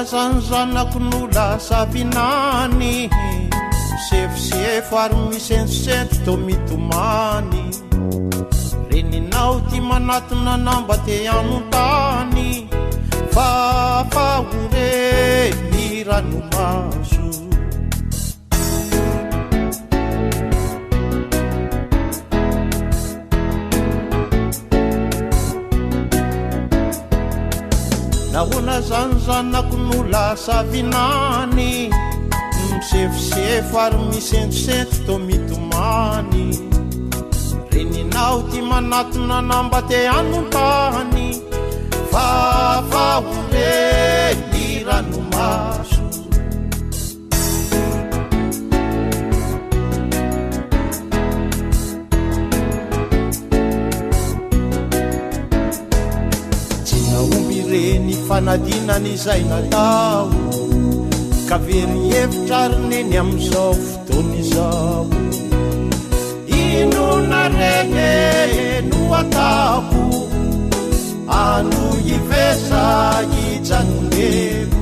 Nahoana zany zanako no lasa vinany, Misefosefo ary misentosento toa mitomany. Reninao ty manatona anah mba te hanontany, Fa fa ho re ny ranomaso. Nahoana zany zanako no lasa vinany, Misefosefo ary misentosento toa mitomany. Reninao ty manatona anah mba te hanontany, Fa fa ho re ny ranomaso. Tsy nahomby ireny fanadinana izay natao, ka very hevitra ary neny amin'izao fotoana izao. Inona re no ataoko? Ano hivesa hijanoneko.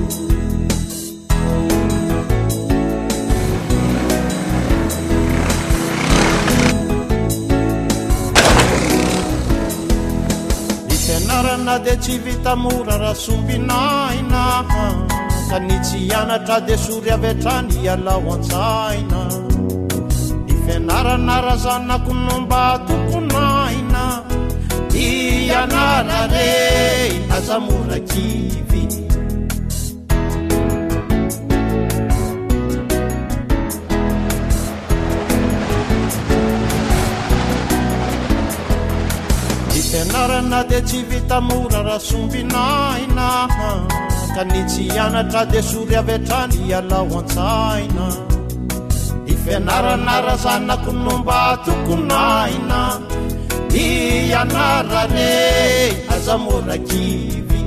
Ny fianarana dia tsy vita mora raha sombinaina, ka ny tsy hianatra dia sory avy hatrany hialao an-tsaina. Ny fianarana raha zanako no mba tompon'aina, hianara re aza mora kivy. Ny fianarana dia tsy vita mora raha sombinaina, ka ny tsy hianatra dia sory avy hatrany hialao an-tsaina. Ny fianarana raha zanako no mba tompon'aina, hianara re aza mora kivy.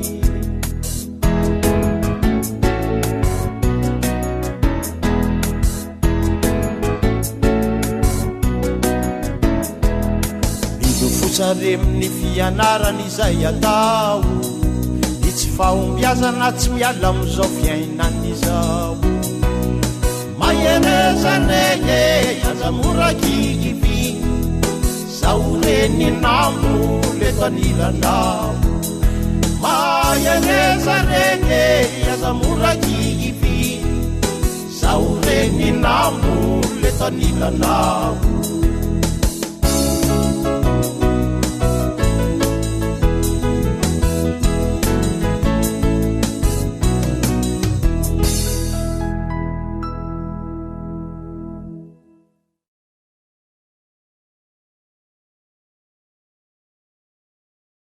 Milofosa re amin'ny fianarana izay atao, ny tsy fahombiazana tsy miala amin'izao fiainana izao. Mahereza re e, aza mora kivy, zaho reninao leto anilanao. Mahereza re e, aza mora kivy, zaho reninao leto anilanao.